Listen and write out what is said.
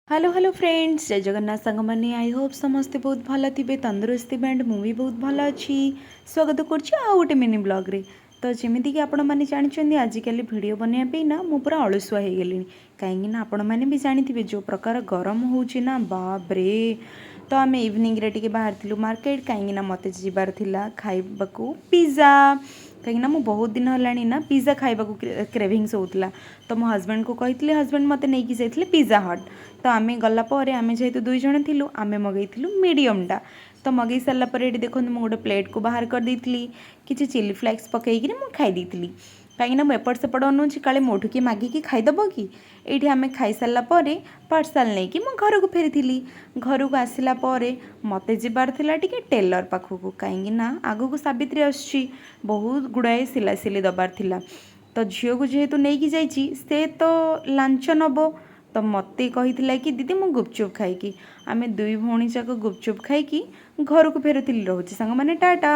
Hello hello friends, ଜୟ ଜଗନ୍ନାଥ ସାଙ୍ଗମାନେ। I Hope ସମସ୍ତେ ବହୁତ ଭଲ ଥିବେ, ତନ୍ଦୁରୁସ୍ତ ଥିବେ ଆଣ୍ଡ ମୁଁ ବି ବହୁତ ଭଲ ଅଛି। ସ୍ୱାଗତ କରୁଛି ଆଉ ଗୋଟେ ମିନି ବ୍ଲଗ୍ରେ। ତ ଯେମିତିକି ଆପଣମାନେ ଜାଣିଛନ୍ତି, ଆଜିକାଲି ଭିଡ଼ିଓ ବନେଇବା ପାଇଁ ନା ମୁଁ ପୁରା ଅଳସୁଆ ହେଇଗଲିଣି, କାହିଁକିନା ଆପଣମାନେ ବି ଜାଣିଥିବେ ଯେଉଁ ପ୍ରକାର ଗରମ ହେଉଛି ନା, ବାପରେ। ତ ଆମେ ଇଭିନିଂରେ ଟିକେ ବାହାରିଥିଲୁ ମାର୍କେଟ, କାହିଁକିନା ମୋତେ ଯିବାର ଥିଲା ଖାଇବାକୁ ପିଜ୍ଜା, କାହିଁକିନା ମୁଁ ବହୁତ ଦିନ ହେଲାଣି ନା ପିଜ୍ଜା ଖାଇବାକୁ କ୍ରେଭିଙ୍ଗସ୍ ହେଉଥିଲା। ତ ମୋ ହଜବେଣ୍ଡକୁ କହିଥିଲି, ହଜବେଣ୍ଡ ମୋତେ ନେଇକି ଯାଇଥିଲେ ପିଜ୍ଜା ହଟ୍। ତ ଆମେ ଗଲା ପରେ, ଆମେ ଯେହେତୁ ଦୁଇ ଜଣ ଥିଲୁ, ଆମେ ମଗେଇଥିଲୁ ମିଡ଼ିୟମଟା। ତ ମଗେଇ ସାରିଲା ପରେ ଏଠି ଦେଖନ୍ତୁ, ମୁଁ ଗୋଟେ ପ୍ଲେଟ୍କୁ ବାହାର କରିଦେଇଥିଲି, କିଛି ଚିଲି ଫ୍ଲେକ୍ସ ପକାଇକିରି ମୁଁ ଖାଇ ଦେଇଥିଲି, କାହିଁକିନା ମୁଁ ଏପଟ ସେପଟ ଅନଉଛି, କାଳେ ମୋଠୁ କିଏ ମାଗିକି ଖାଇଦେବ କି। ଏଇଠି ଆମେ ଖାଇସାରିଲା ପରେ ପାର୍ସଲ୍ ନେଇକି ମୁଁ ଘରକୁ ଫେରିଥିଲି। ଘରକୁ ଆସିଲା ପରେ ମୋତେ ଯିବାର ଥିଲା ଟିକେ ଟେଲର୍ ପାଖକୁ, କାହିଁକି ନା ଆଗକୁ ସାବିତ୍ରୀ ଆସୁଛି, ବହୁତ ଗୁଡ଼ାଏ ସିଲାସିଲି ଦେବାର ଥିଲା। ତ ଝିଅକୁ ଯେହେତୁ ନେଇକି ଯାଇଛି, ସେ ତ ଲାଞ୍ଚ ନେବ। ତ ମୋତେ କହିଥିଲା କି ଦିଦି, ମୁଁ ଗୁପଚୁପ୍ ଖାଇକି। ଆମେ ଦୁଇ ଭଉଣୀ ଯାକ ଗୁପଚୁପ୍ ଖାଇକି ଘରକୁ ଫେରୁଥିଲି। ରହୁଛି ସାଙ୍ଗମାନେ, ଟାଟା।